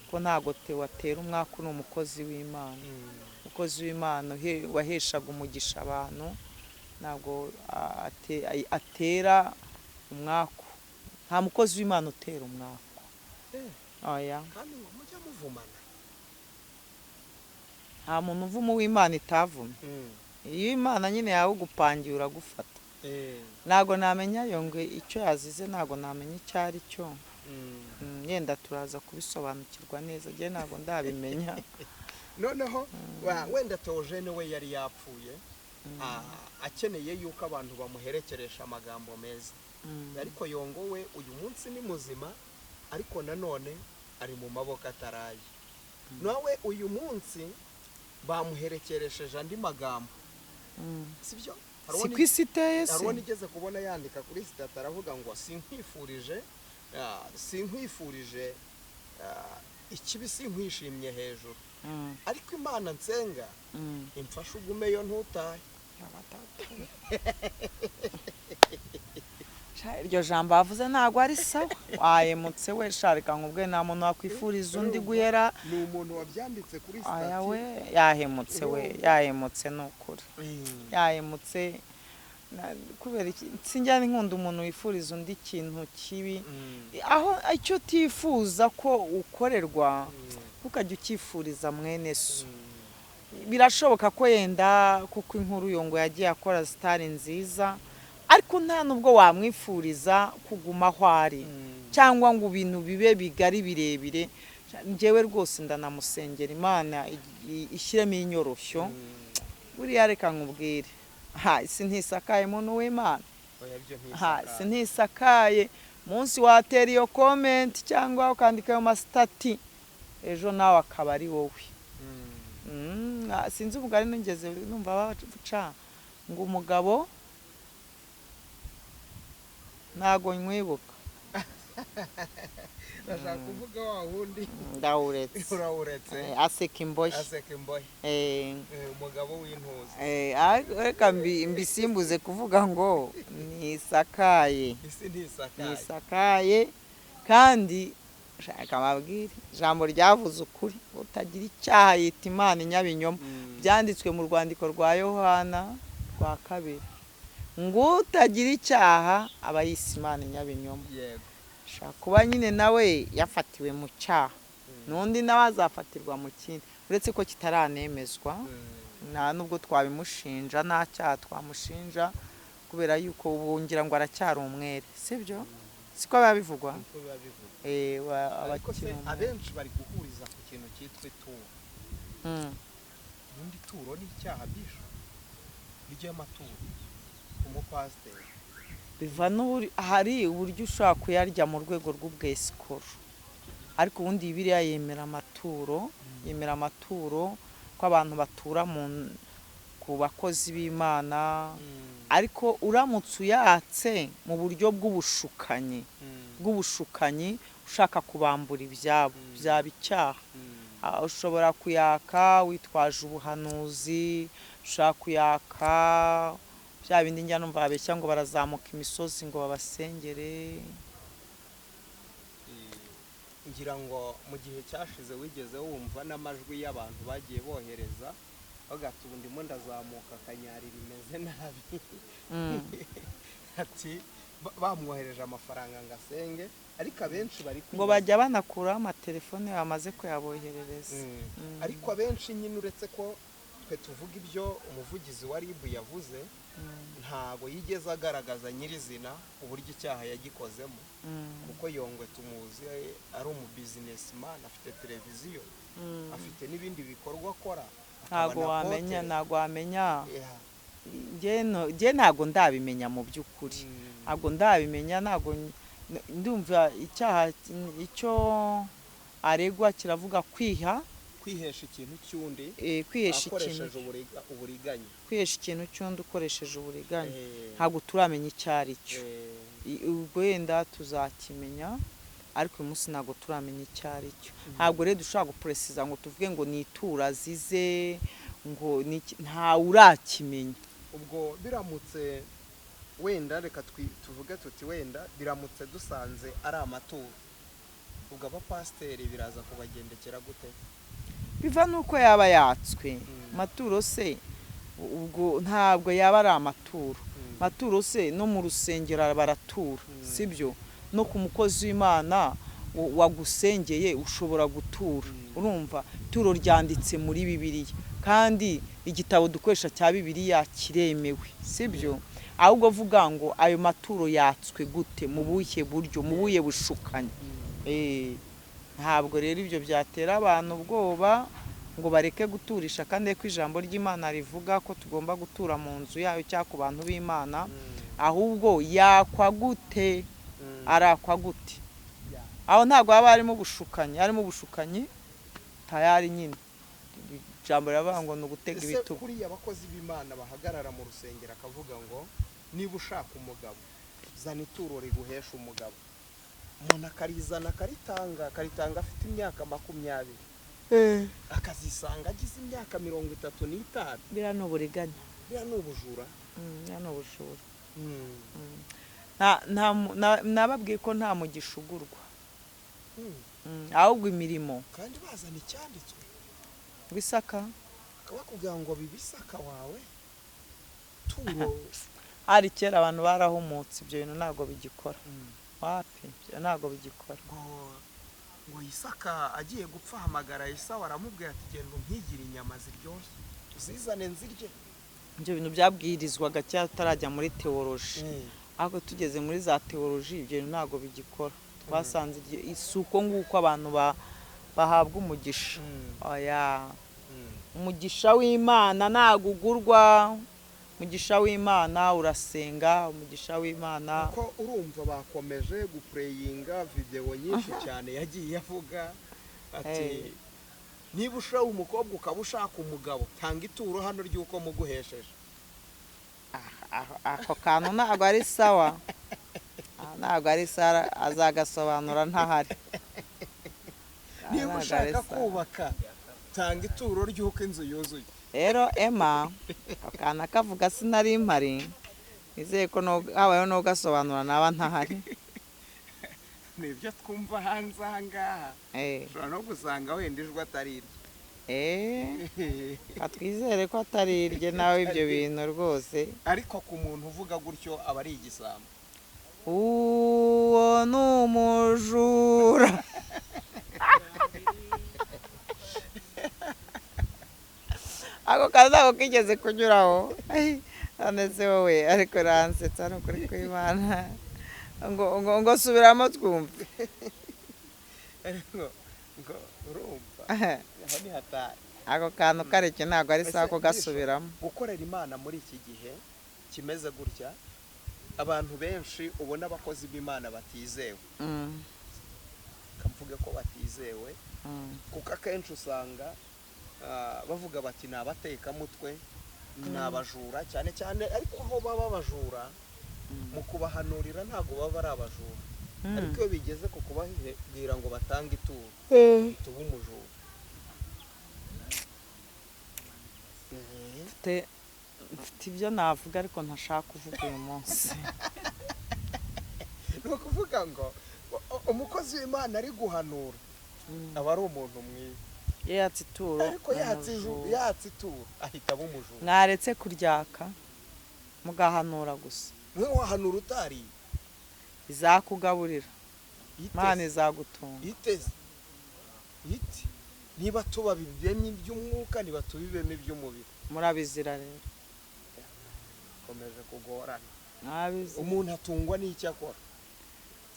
ko ntago Theo atera umwaku, ni umukozi w'Imana. Umukozi w'Imana waheshaga umugisha abantu, ntabwo atera umwaku. Nta mukozi w'Imana utera umwaku. Oya. Kandi ngo mujya muvumana. Nta muntu uvuma uw'Imana itavumye. Iyo Imana nyine yawe ugupangiye uragufata. Ntabwo namenya Yongwe icyo yazize, ntabwo namenya icyo ari cyo. Yenda turaza kubisobanukirwa neza, njye ntabwo ndabimenya. Noneho wenda Theogene we yari yapfuye, akeneye yuko abantu bamuherekeresha amagambo meza, ariko Yongo we uyu munsi ni muzima, ariko nanone ari mu maboko ataraye. Nawe uyu munsi bamuherekeresheje andi magambo, sibyo? Si ku isi iteye se? Hari uwo nigeze kubona yandika kuri sitati, aravuga ngo sinkwifurije ikibi, sinkwishimye hejuru, ariko Imana nsenga imfashe ugumeyo ntutahe. Sha, iryo jambo bavuze ntabwo ari sawa, wahemutse we. Sha, reka nkubwire, nta muntu wakwifuriza undi guhera. Ni umuntu wabyanditse kuri Aya sitati. we, yahemutse we, yahemutse, ni ukuri yahemutse. Kubera iki? Sinjya nkunda umuntu wifuriza undi ikintu kibi. Aho icyo utifuza ko ukorerwa, ntukajye ukifuriza mwene so. Birashoboka ko yenda kuko inkuru Yongo yagiye akora sitari nziza, ariko nta nubwo wamwifuriza kuguma aho ari cyangwa ngo ibintu bibe bigari birebire. Njyewe rwose ndanamusengera, Imana ishyiremo inyoroshyo. Buriya reka nkubwire, ha, isi ntisakaye, muntu w'Imana. Oya, byo Ha, ntisakaye. isi ntisakaye. Munsi watera iyo comment cyangwa ukandika ayo masitati, ejo nawe akaba ari wowe. Sinzi umugani nigeze numva baca ngo umugabo, ntago nkwibuka. Ndashaka kuvuga wa wundi. Ndawuretse. Urawuretse. Aseka imbohe. Aseka imbohe. Umugabo w'intuza. Ariko reka mbisimbuze kuvuga ngo ntisakaye. Isi ntisakaye. Ntisakaye. Kandi shaka mabwire, ijambo ryavuze ukuri: utagira icyaha yita Imana inyabinyoma. Byanditswe mu rwandiko rwa Yohana rwa kabiri, ngo utagira icyaha aba yise Imana inyabinyoma. Ashobora kuba nyine nawe yafatiwe mu cyaha, n'undi nawe azafatirwa mu kindi, uretse ko kitaranemezwa. Nta nubwo twabimushinja, nta cyaha twamushinja, kubera yuko ubu ngira ngo aracyari umwere, sibyo? Siko biba bivugwa? Niko biba bivugwa. Aba Ariko se akiri umwere. abenshi bari guhuriza ku kintu cyitwa ituro. Ubundi ituro ni icyaha bisho ry'amaturo umupasiteri? Biva n'uburi, hari uburyo ushobora kuyarya mu rwego rw'ubwesikoro, ariko ubundi Bibiliya yemera amaturo, yemera amaturo ko abantu batura ku bakozi b'Imana, ariko uramutse uyatse mu buryo bw'ubushukanyi ushaka kubambura ibyabo, byaba icyaha. Ushobora kuyaka witwaje ubuhanuzi, ushobora kuyaka bya bindi njya numva babeshya ngo barazamuka imisozi ngo babasengere. Ngira ngo mu gihe cyashize wigeze wumva n'amajwi y'abantu bagiye bohereza bavuga ati ubu ndimo ndazamuka Kanyari rimeze nabi, ati bamwohereje amafaranga ngo asenge, ariko abenshi bari Ngo kwibaza- bajya banakuraho amatelefone bamaze kuyaboherereza. Ariko abenshi nyine, uretse ko twe tuvuga ibyo umuvugizi wa RIB yavuze, ntago yigeze agaragaza nyirizina uburyo icyaha yagikozemo, kuko Yongwe tumuzi ari umu businessman, afite televiziyo, afite n'ibindi bikorwa akora, akaba Ntago na wamenya. potere. Ntago wamenya. Njye ntago ndabimenya mu by'ukuri. Ntago ndabimenya, ntago ndumva icyaha icyo aregwa kiravuga kwiha Kwihesha ikintu cy'undi kwihesha ikintu akoresheje uburiganya. Kwihesha ikintu cy'undi ukoresheje uburiganya. Ntabwo turamenya icyo ari cyo. Ubwo wenda tuzakimenya, ariko uyu munsi ntabwo turamenya icyo ari cyo. Ntabwo rero dushobora gupuresiza ngo tuvuge ngo ni ituro azize, ngo ni iki, ntawe urakimenya. Ubwo biramutse wenda, reka tuvuge tuti wenda biramutse dusanze ari amaturo, ubwo abapasiteri biraza kubagendekera gute? Biva n'uko yaba yatswe. Amaturo se ubwo ntabwo yaba ari amaturo. Amaturo se no mu rusengero baratura, sibyo? No ku mukozi w'Imana wagusengeye ushobora gutura. Urumva ituro ryanditse muri Bibiliya. Kandi igitabo dukoresha cya Bibiliya kiremewe, sibyo? Ahubwo vuga ngo ayo maturo yatswe gute, mu buhe buryo, mu buhe bushukanyi. Ntabwo rero ibyo byatera abantu ubwoba ngo bareke guturisha, kandi ko ijambo ry'Imana rivuga ko tugomba gutura mu nzu yayo cyangwa ku bantu b'Imana. Ahubwo yakwa gute, arakwa gute? Aho ntabwo haba harimo ubushukanyi, harimo ubushukanyi tayari nyine ijambo riravuga ngo ni ugutega Ese ibitugu. Kuriya abakozi b'Imana bahagarara mu rusengero akavuga ngo niba ushaka umugabo zana ituro riguhesha umugabo, umuntu akarizana akaritanga, akaritanga afite imyaka 20, akazisanga agize imyaka 35. Biriya ni uburiganya. Biriya ni ubujura. Biriya ni ubujura. Nababwiye ko nta mugisha ugurwa, ahubwo imirimo. Kandi bazana icyanditswe. Ngo Isaka bakubwira ngo bibe Isaka wawe turo. Hari kera abantu barahumutse, ibyo bintu ntabwo bigikora. Wapi, ibyo ntabwo bigikora. Ngo Isaka agiye gupfa ahamagara Esawu aramubwira ati genda umpigire inyama ziryoshye uzizane nzirye. Ibyo bintu byabwirizwaga kera tutarajya muri théologie, ariko tugeze muri za théologie ibyo bintu ntabwo bigikora. Twasanze si uko nguko abantu bahabwa umugisha. Oya, umugisha w'Imana ntabwo ugurwa. Umugisha w'Imana urasenga, umugisha w'Imana. Kuko urumva bakomeje guplayinga videwo nyinshi cyane yagiye avuga ati niba ushaka umukobwa ukaba ushaka umugabo tanga ituro hano ry'uko muguhesheje. Ako kantu ntabwo ari sawa. Ah, ntabwo ari sawa, azagasobanura ntahari. Niba Ntabwo ari ushaka sawa. kubaka tanga ituro ry'uko inzu yuzuye. Rero Emma, ako kantu akavuga sinari mpari, nizeye ko habayeho n'ugasobanura naba ntahari. Ni ibyo twumva hanze aha ngaha. Ushobora no gusanga wenda ijwi atari irye. Twizere ko atari irye nawe ibyo bintu rwose. Ariko ku muntu uvuga gutyo aba ari igisambo. Uwo ni umujura. Ako kantu ntabwo kigeze kunyuraho. None se wowe, ariko uransetsa ni ukuri kw'Imana. Ngo subiramo twumve. Ariko ngo urumva aho ni hatari. Ako kantu kareke, ntabwo ari sawa Ese kugasubiramo. Gukorera Imana muri iki gihe kimeze gutya, abantu benshi ubona abakozi b'Imana batizewe, kamvuge ko batizewe, kuko akenshi usanga bavuga bati ni abatekamutwe, ni abajura cyane cyane. Ariko aho baba abajura mu kubahanurira ntabwo baba ari abajura, ariko iyo bigeze ku kubabwira ngo batange ituro tuba umujura. Mfite ibyo navuga ariko ntashaka kuvuga uyu munsi. Ni ukuvuga ngo umukozi w'Imana ari guhanura aba ari umuntu mwiza, Iyo yatse ituro, ariko yatse umujura. Yatse ituro ahita aba umujura. Mwaretse kuryaka mugahanura gusa. Mwe wahanura utariye? Izakugaburira Imana, Iteze. izagutunga. Iteze iti niba tubabibemo iby'umwuka, niba tubibemo iby'umubiri. Murabizira rero. Komeje kugorana. Mwabizira. Umuntu atungwa n'icyo akora.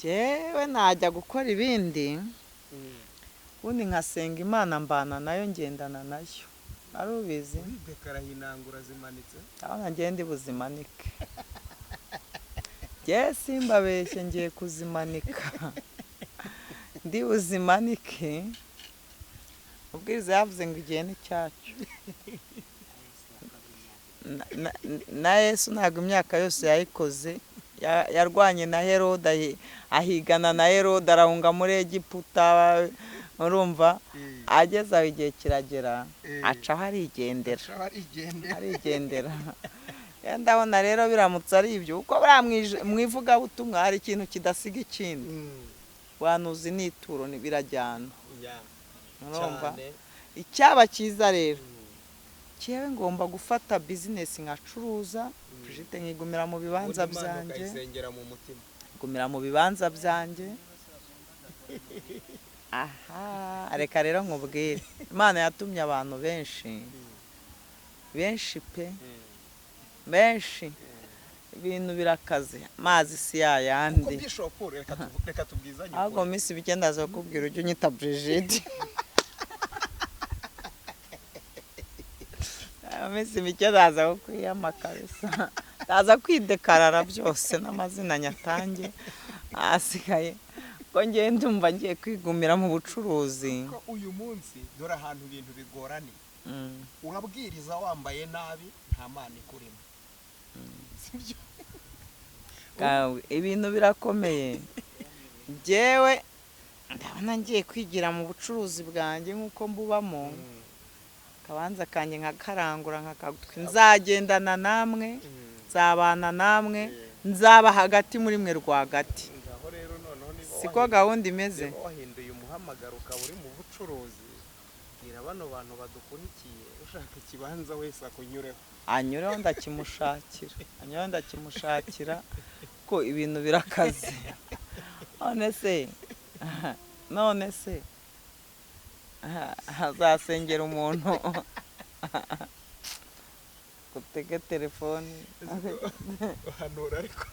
Jyewe najya gukora ibindi, ubundi nkasenga Imana, mbana nayo, ngendana nayo, ari ubizi. Uridekaraye inangura zimanitse. Ndabona ngende buzimanike. Njye simbabeshye, ngiye kuzimanika, ndi buzimanike. Ubwiriza yavuze ngo igihe ni cyacu. Na Yesu ntabwo imyaka yose yayikoze. Yarwanye na Herode, ahigana na Herode, arahunga muri Egiputa, urumva ageze aho igihe kiragera, acaho arigendera. Arigendera. Arigendera. Rero ndabona rero biramutse ari ibyo, kuko buriya mu ivugabutumwa hari ikintu kidasiga ikindi. Wanuzi n'ituro birajyana, urumva? Cyane. Icyaba cyiza rero, cyewe ngomba gufata business nkacuruza, Brigitte nkigumira mu bibanza Ubundi Imana byanjye. ukayisengera mu mutima. Gumira mu bibanza byanjye. Aha reka rero nkubwire, Imana yatumye abantu benshi. Benshi pe, benshi. Ibintu birakaze, amazi si Kuko yayandi. Bishop, reka tubwizanye Ahubwo ukuri. mu minsi mike ndaza kukubwira ujye unyita Brigitte. Mu minsi mike ndaza kukwiyama kabisa, ndaza kwidekarara byose n'amazina nyatange asigaye, ko ngiye ndumva ngiye kwigumira mu bucuruzi. Ko uyu munsi dore ahantu ibintu bigoraniye. Urabwiriza wambaye nabi, nta mana ikurimo, sibyo? Ibintu birakomeye. Njyewe ndabona ngiye kwigira mu bucuruzi bwanjye nk'uko mbubamo, akabanza kanjye nkakarangura nkakagutwi, nzagendana namwe, nzabana namwe, nzaba hagati muri mwe rwagati. Ngaho rero noneho niba Siko gahunda imeze. Niba wahinduye umuhamagaro ukaba uri mu bucuruzi, bwira bano bantu badukurikiye, ushaka ikibanza wese akunyureho. Anyureho ndakimushakira, anyureho ndakimushakira, ko ibintu birakaze. None se hazasengera umuntu gutege telefoni? Uhanura ariko?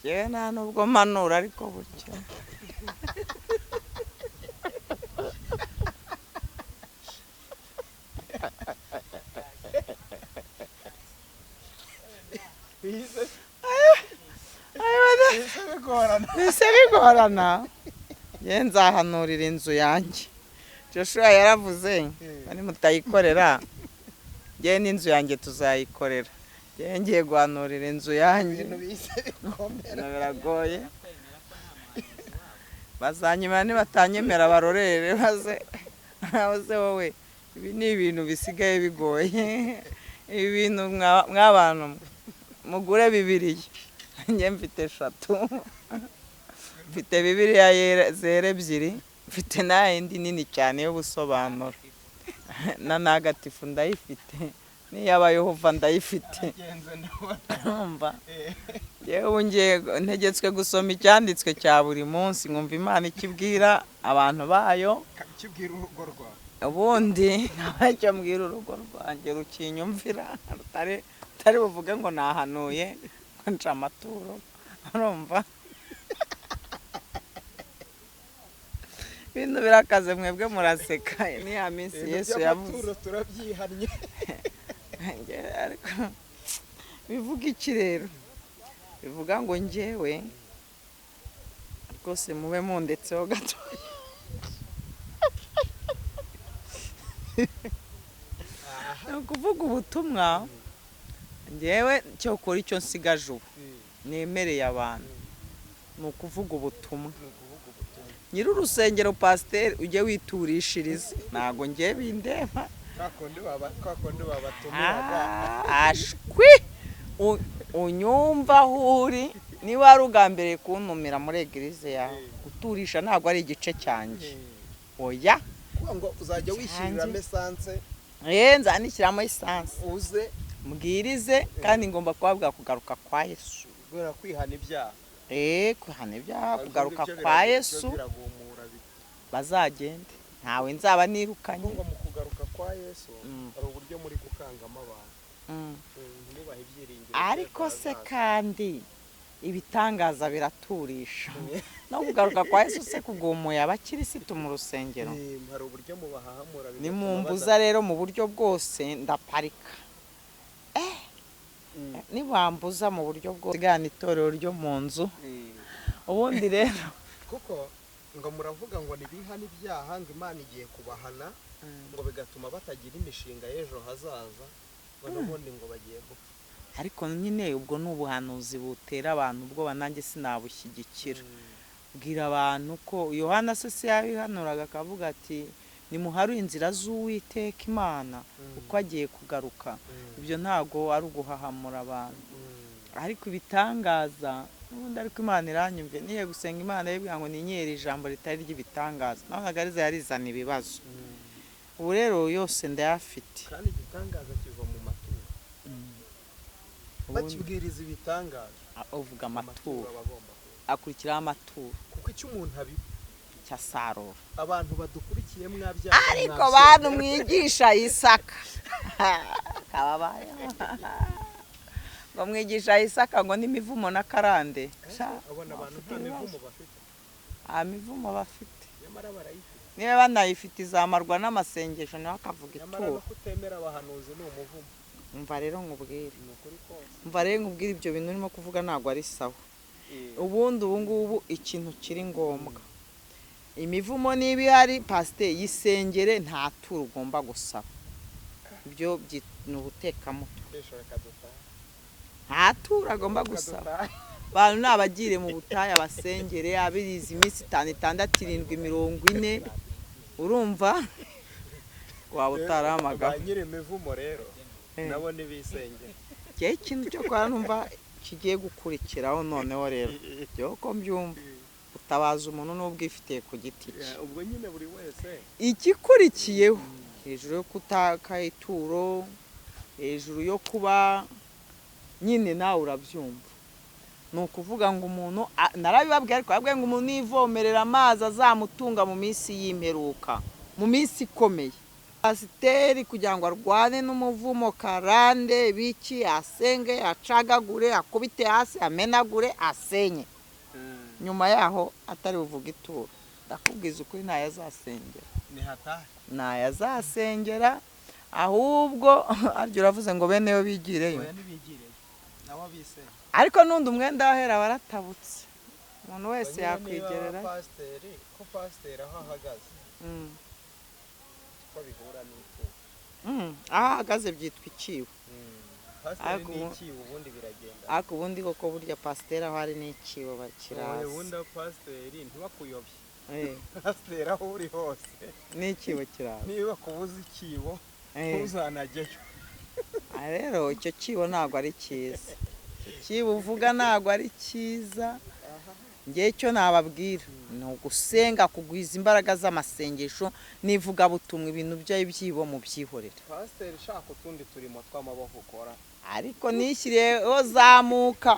Yewe, nta nubwo mpanura, ariko burya Bihise bigorana. Bise bigorana. Ye, nzahanurira inzu yanjye. Joshua yaravuze ngo mutayikorera, ngewe n'inzu yanjye tuzayikorera. Ngewe ngiye guhanurira inzu yanjye. Ibintu bihise bikomera. Ibintu biragoye. Bazanyemera, nibatanyemera barorere baze baze. Wowe, ibi ni ibintu bisigaye bigoye. Ibi bintu mw'abantu mwe, mugure Bibiliya. Njye mfite eshatu, mfite Bibiliya zera ebyiri, mfite n'ayindi nini cyane y'ubusobanuro, na ntagatifu ndayifite, n'iy'abayehova ndayifite. Agenze ndabona. Urumva, yewe, ubu ngiye ntegetswe gusoma icyanditswe cya buri munsi, nkumva Imana ikibwira abantu bayo. Kibwira urugo rwawe. Ubundi nkaba icyo mbwira urugo rwanjye rukinyumvira, rutari buvuge ngo nahanuye ngo nca amaturo. Urumva ibintu birakaze, mwebwe muraseka. Ni ya minsi Ibintu Yesu yavuze. by'amaturo turabyihannye. Njye ariko bivuga iki rero? Bivuga ngo njyewe rwose mube mundetseho gato. Ni ukuvuga ubutumwa. Njyewe cyokora icyo nsigaje ubu nemereye abantu ni ukuvuga ubutumwa. Ni ukuvuga ubutumwa. Nyiri urusengero, pasiteri, ujye witurishiriza, ntabwo ngewe bindeba. Kwa kundi babatumiraga. Ah, ashwi. Unyumva aho uri, niba wari ugambiriye kuntumira muri église yawe, guturisha ntabwo ari igice cyanjye, oya. Kuvuga ngo uzajya wishyiriramo essence? Nzanishyiramo essence. Uze. Mbwirize, kandi ngomba kubabwira kugaruka kwa Yesu. Kubera kwihana ibyaha. Kwihana ibyaha, kugaruka Ibyo kwa Yesu. Biragumura Bazagende, ntawe nzaba nirukanye. Ngo mu kugaruka kwa Yesu hari uburyo muri gukangamo abantu, ntimubahe ibyiringiro Ariko by'ejo se hazaza. kandi ibitangaza biraturisha, no kugaruka kwa Yesu se kugumuye abakirisitu mu rusengero? Hari uburyo mubahahamura bigatuma Nimumbuza rero mu buryo bwose ndaparika. Nibambuza mu buryo bwose gana itorero ryo mu nzu. Ubundi rero Kuko ngo muravuga ngo ntibihane ibyaha, ngo Imana igiye kubahana, ngo bigatuma batagira imishinga y'ejo hazaza, ngo n'ubundi ngo bagiye gupfa. Ariko nyine ubwo ni ubuhanuzi butera abantu ubwoba, nanjye sinabushyigikira. Bwira abantu ko Yohana se si yabihanuraga akavuga ati: "Nimuharure inzira z'Uwiteka Imana kuko agiye kugaruka"? Ibyo ntabwo ari uguhahamura abantu. Ariko ibitangaza n'ubundi, ariko Imana iranyumve, niye gusenga Imana yibwira ngo ninyere ijambo ritari ry'ibitangaza, nabonaga riza yarizana ibibazo. Ubu rero yose ndayafite. Kandi igitangaza kiva mu maturo. Ubundi Bakibwiriza ibitangaza, uvuga amaturo. Aba agomba kuza. Akurikiraho amaturo. Kuko icyo umuntu abiba Cyasarura. Abantu badukurikiye. Mwarakurikiye, mwabyara. Ariko bantu mwigisha Isaka kababayeho ngo mwigisha Isaka ngo n'imivumo n'akarande. Sha, Abona abantu bafite nta ibibazo. mivumo bafite. Nta mivumo bafite. Nyamara barayifite. Niba banayifite, izamarwa n'amasengesho, nawe akavuga Nyamara ituro. no kutemera abahanuzi ni umuvumo. Umva rero nkubwire. Ni ukuri kose. Umva rero nkubwire, ibyo bintu urimo kuvuga ntabwo ari sawa. Ubundi ubu ngubu ikintu kiri ngombwa, imivumo niba ihari, pasiteri yisengere, nta turo ugomba gusaba. Ibyo ni ubutekamutwe. Kesho reka dutahe. Nta turo agomba Reka gusaba. dutahe. Abantu ni abagire mu butayu, abasengere, abiriza iminsi 5, 6, 7, 40, urumva waba utarahamagawe. Ba nyiri imivumo rero nabo ntibisengera. Njyewe ikintu cyo kwa numva kigiye gukurikiraho noneho rero, njyewe uko mbyumva, utabaza umuntu n'ubwifitiye ku giti cye. Ubwo nyine buri wese. Igikurikiyeho hejuru yo kutaka ituro, hejuru yo kuba nyine nawe urabyumva, ni ukuvuga ngo umuntu narabibabwiye, ariko babwiye ngo umuntu nivomerera amazi azamutunga mu minsi y'imperuka, mu minsi ikomeye. Pasiteri kugira ngo arwane n'umuvumo, karande, biki, asenge, acagagure, akubite hasi, amenagure, asenye, nyuma yaho atari buvuge ituro, ndakubwiza ukuri, ntayo azasengera. Ni hatari. Ntayo azasengera, ahubwo aryo uravuze ngo bene yo bigireyo. Oya, ntibigireyo, nabo bisenge. Ariko n'undi umwenda wahera waratabutse, umuntu wese Nyine niba yakwigerera. Pasiteri, ko pasiteri aho ahagaze ko bihura n'ituro. Aho ahagaze byitwa ikibo. Pasiteri Ariko n'ikibo ubundi biragenda. Ariko ubundi koko burya pasiteri aho ari n'ikibo Oya, bakirazi. ubundi aho pasiteri ntibakuyobye. Pasiteri aho uri hose N'ikibo kiraza. Niba kubuza ikibo, ntuzanajyeyo. Ah, rero icyo kibo ntabwo ari cyiza, icyo kibo uvuga ntabwo ari cyiza. Ngewe icyo nababwira ni ugusenga, kugwiza imbaraga z'amasengesho n'ivugabutumwa, ibintu by'ibyibo mu byihorere. Pasiteri, shaka utundi turimo tw'amaboko ukora. Ariko nishyiriyeho zamuka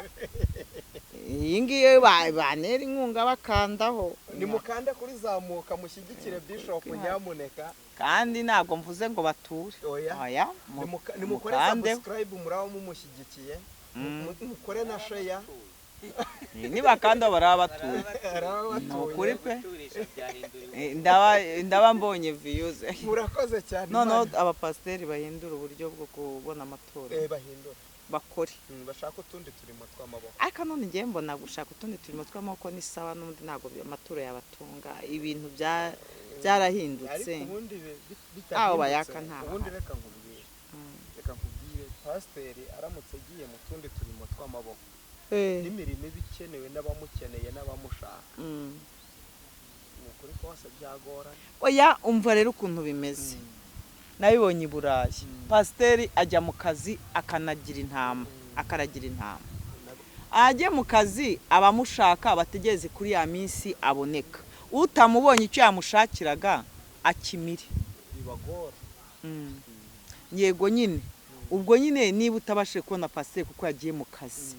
iyi ngiyi, bantera inkunga bakandaho. Nimukande kuri zamuka mushyigikire bishop, nyamuneka. Kandi ntabwo mvuze ngo bature. Oya. Oya, Nimukore mukandeho. subscribe, muraba mumushyigikiye. Mukore na share. Nibakanda baraba batuye. Araba Ni batuye. ukuri pe. Guturisha byahindura. Ndaba mbonye views. Murakoze cyane. Noneho Imana- abapasiteri bahindura uburyo bwo kubona amaturo. Bahindura. Bakore. Bashaka utundi turimo tw'amaboko. Ariko none ngewe mbona gushaka utundi turimo tw'amaboko ni sawa, n'ubundi ntabwo amaturo yabatunga, ibintu byarahindutse. Ariko ubundi Aho bitahindutse, bayaka nta ubundi bahari. Reka nkubwire, reka nkubwire, pasiteri aramutse agiye mu tundi turimo tw'amaboko n'imirimo iba ikenewe n'abamukeneye n'abamushaka, ni ukuri kose byagorana. Oya, umva rero ukuntu bimeze, nabibonye i Burayi. Pasiteri ajya mu kazi akanagira intama, akaragira intama. Ajye mu kazi, abamushaka bategereze kuri ya minsi aboneka. Utamubonye, icyo yamushakiraga akimire. Bibagora. Yego nyine, ubwo nyine niba utabashije kubona pasiteri kuko yagiye mu kazi,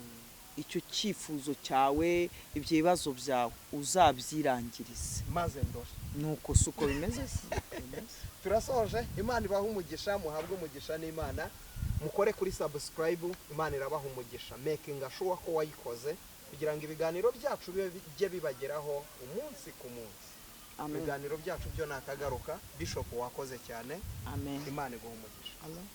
icyo cyifuzo cyawe, ibyo bibazo byawe uzabyirangirize. Maze ndore. Nuko si uko bimeze se? Turasoje. Imana ibaha umugisha, muhabwe umugisha n'Imana. Mukore kuri subscribe, Imana irabaha umugisha. Making sure ko wayikoze kugira ngo ibiganiro byacu bijye bibageraho umunsi ku munsi. Amen. Ibiganiro byacu byo nakagaruka. Bishop, wakoze cyane. Amen. Imana iguha umugisha. Amen.